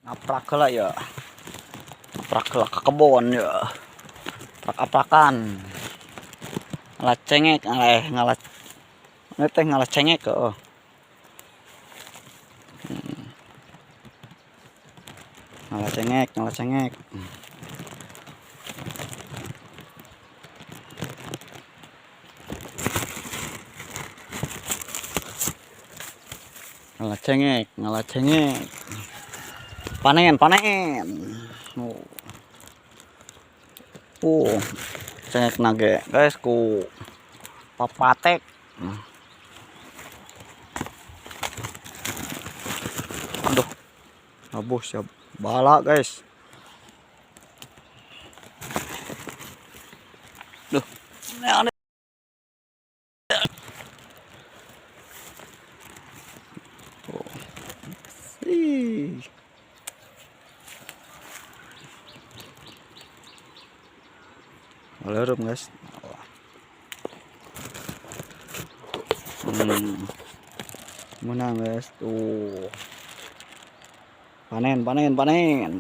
Ngaprak heula ya. Ngaprak heula ka kebon ya. Aprak-aprakan. Ngala cengek, ngala ini teh ngala cengek heeh. Ngala cengek, ngala cengek. Ngala cengek, ngala cengek. Panen, panen. Oh. Cengek nage, guys, ku papatek. Aduh. Abuh siap bala, guys. Duh. Ini tuh. Ih. Alarm, guys. Menang, guys. Tuh. Panen, panen, panen.